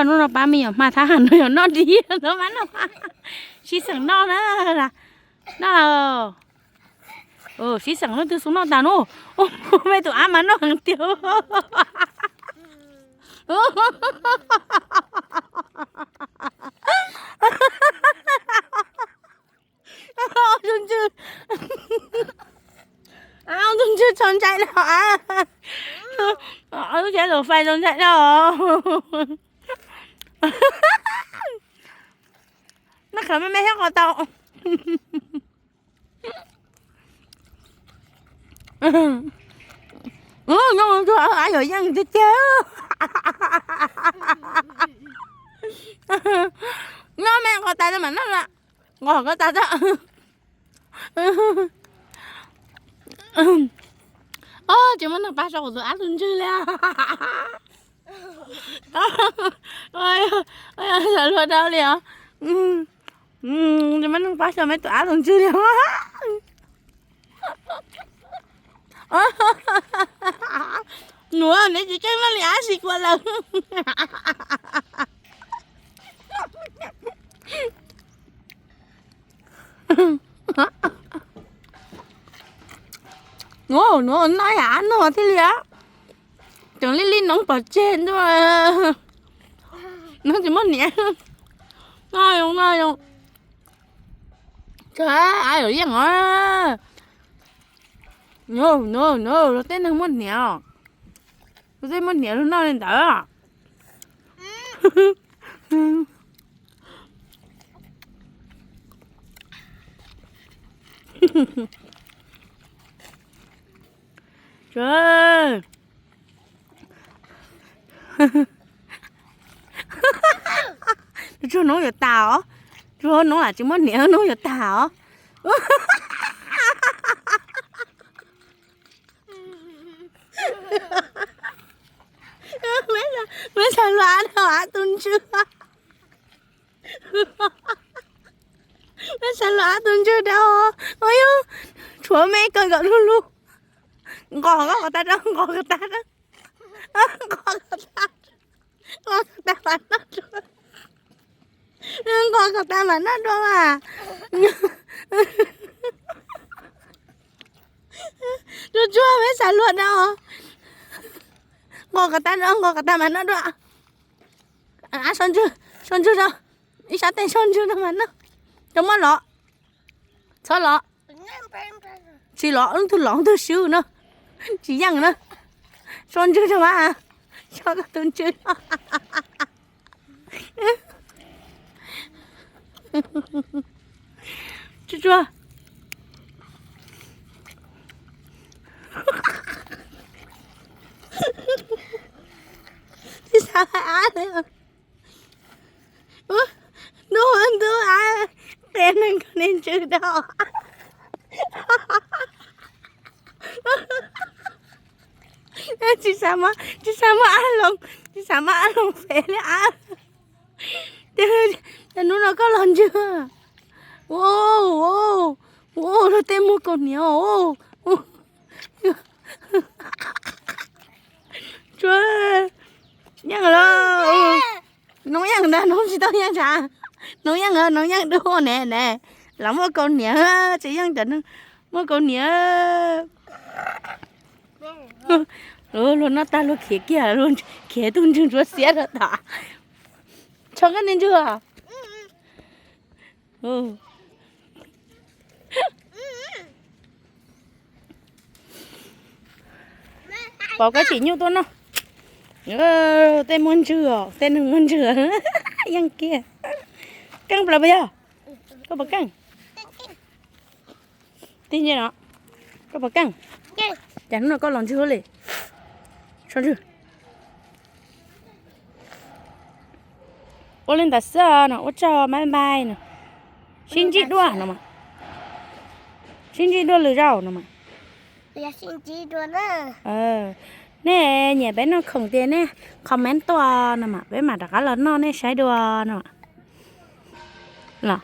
Hnub no pab me nyuam hma thab ham no yog noj dib no mas no. Sib xeem noj na. Noj. Sib xeem leej twg xub noj tas no. Peb tus ab mas noj heev tiag. Tus ntswg, tus ntswg txaus ntshai dhau. Lub tsheb luv fais txaus ntshai dhau. Noj qhov me me thiab qhov tau. Noj yuav yeej tiag tiag. Noj me nqos tas mas noj, nqos koj tas. Tsis muaj neeg pab sau kuv tus ab tus ntswg li. Xav luag dau li os. Tsis muaj neeg pab sau me tus ab tus ntswg li. Nuav neb tsis tseem noj li ab si kua lawm. Nuav noj yam ab noj thiaj li. Tseem li li noob pov tseg ntuj. Noob tsis muaj niam. Noj zoo noj zoo. Ab yuav yeej os. Luag tej neeg muaj niam os. Luag tej muaj niam luag noj li ntawd. Tsuag noob yuav tas os. Tsuag noob lam tsis muaj niam noob yuav tas os. Meb xav luag ab no ab tus ntswg. Meb xav luag ab tus ntswg dau. Tshuav me kawg nkaus lug lug. Nqos koj kom tas rau, nqos kom tas rau. Nqos kom tas, nqos kom tas mam noj dua. Nqos kom tas mam noj dua mas. Tsuag tsuag meb xav luag dau. Nqos kom tas, nqos kom tas mam noj dua. Ab, sau ntswg, sau ntswg rau. Ib sab tes sau ntswg rau mas noj. Cov muab lov. Txhob lov. Tsis lov, leej twg lov leej twg swb na. Tsis yeej na. Sau ntswg rau mas. Sau koj tus ntswg. Tsuag tsuag. Tsis xav hais ab li. Ntuj, ntuj, ab, qia neeg koj niag ntswg dau. Tsis xav muab, tsis xav muab ab hloov, tsis xav muab ab hloov fev li ab. Cas hnub no koj los ntswg. Ua, ua, luag tej muaj kaus hniav. Tsuag, yeej los. Noob yeej ntag, noob tsis tau yeej tsam. Noob yeej, noob yeej dua ne ne. Los muaj kaus hniav, tsis yeej cov muaj kaus hniav. Luag noj tag luag khiav kiag, khiav tus ntswg ntsuav xiab rau tom. Tso koj niag ntswg. Pom koj tsim nyuj tuaj noj. Tej muaj ntswg os, tej neeg muaj ntswg. Yeej kiag. Keej plaws puas yog? Koj puas keej? Tij nce no, koj puas keej? Cas hnub no koj los ntswg li? Tso ntswg. Ua li ntawd xwb no, ua tsaug, bye bye no. Sib ntsib dua no mas. Sib ntsib dua lwm zaus no mas. Nej nyiam peb noj khoom tias nej comment tuaj no mas peb mam rov qab los noj nej saib dua no. Los.